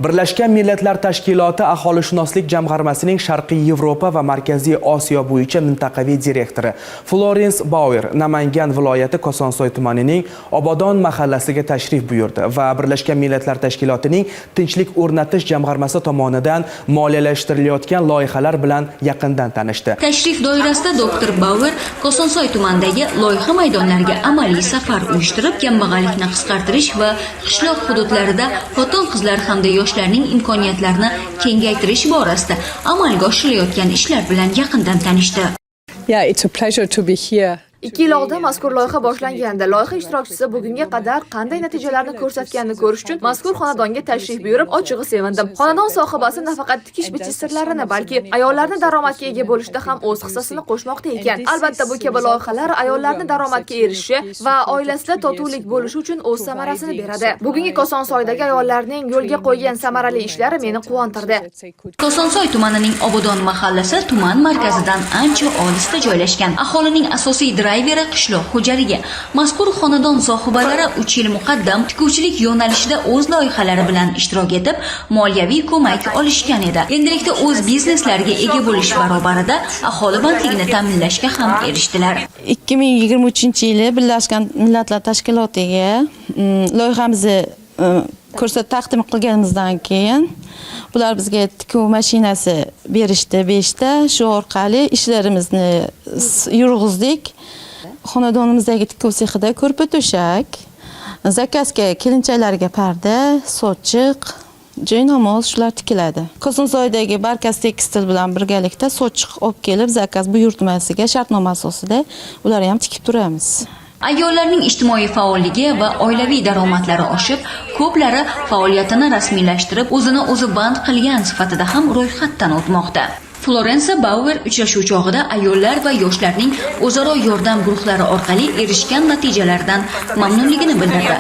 Birlashgan Millatlar Tashkiloti Aholishunoslik jamg'armasining Sharqiy Yevropa va Markaziy Osiyo bo'yicha mintaqaviy direktori Florens Bauer Namangan viloyati Kosonsoy tumanining Obodon mahallasiga tashrif buyurdi va Birlashgan Millatlar Tashkilotining Tinchlik o'rnatish jamg'armasi tomonidan moliyalashtirilayotgan loyihalar bilan yaqindan tanishdi. Tashrif doirasida doktor Bauer Kosonsoy tumanidagi loyiha maydonlariga amaliy safar uyushtirib, kambag'allikni qisqartirish va qishloq hududlarida xotin-qizlar hamda yoshlarning imkoniyatlarini kengaytirish borasida amalga oshirilayotgan ishlar bilan yaqindan tanishdi. Yeah, it's a pleasure to be here. 2 yil oldin mazkur loyiha boshlangandi. Loyiha ishtirokchisi bugunga qadar qanday natijalarni ko'rsatganini ko'rish uchun mazkur xonadonga tashrif buyurib, ochig'i sevindim. Xonadon sohibasi nafaqat tikish bichish sirlarini, balki ayollarni daromadga ega bo'lishda ham o'z hissasini qo'shmoqda ekan. Albatta, bu kabi loyihalar ayollarni daromadga erishishi va oilasida totuvlik bo'lishi uchun o'z samarasini beradi. Bugungi Kosonsoydagi ayollarning yo'lga qo'ygan samarali ishlari meni quvontirdi. Kosonsoy tumanining Obodon mahallasi tuman markazidan ancha olisda joylashgan. Aholining asosiy drayveri qishloq xo'jaligi. Mazkur xonadon sohibalari 3 yil muqaddam tikuvchilik yo'nalishida o'z loyihalari bilan ishtirok etib, moliyaviy ko'mak olishgan edi. Endilikda o'z bizneslariga ega bo'lish barobarida aholi bandligini ta'minlashga ham erishdilar. 2023 yili Birlashgan Millatlar Tashkilotiga loyihamizni ko'rsat taqdim qilganimizdan keyin bular bizga tikuv mashinasi berishdi beshta. Shu orqali ishlarimizni yurg'izdik. Xonadonimizdagi tikuv sexida ko'rpa to'shak, заказ ga kelinchaklarga parda, sochiq, joynamoz, shular tikiladi. Kosonsoydagi Barkas Tekstil bilan birgalikda sochiq olib kelib, заказ buyurtmasiga, shartnoma asosida ularni ham tikib turamiz. Ayollarning ijtimoiy faolligi va oilaviy daromadlari oshib, ko'plari faoliyatini rasmiylashtirib, o'zini o'zi band qilgan sifatida ham ro'yxatdan o'tmoqda. Florensa Bauer uchrashuv chog'ida ayollar va yoshlarning o'zaro yordam guruhlari orqali erishgan natijalardan mamnunligini bildirdi.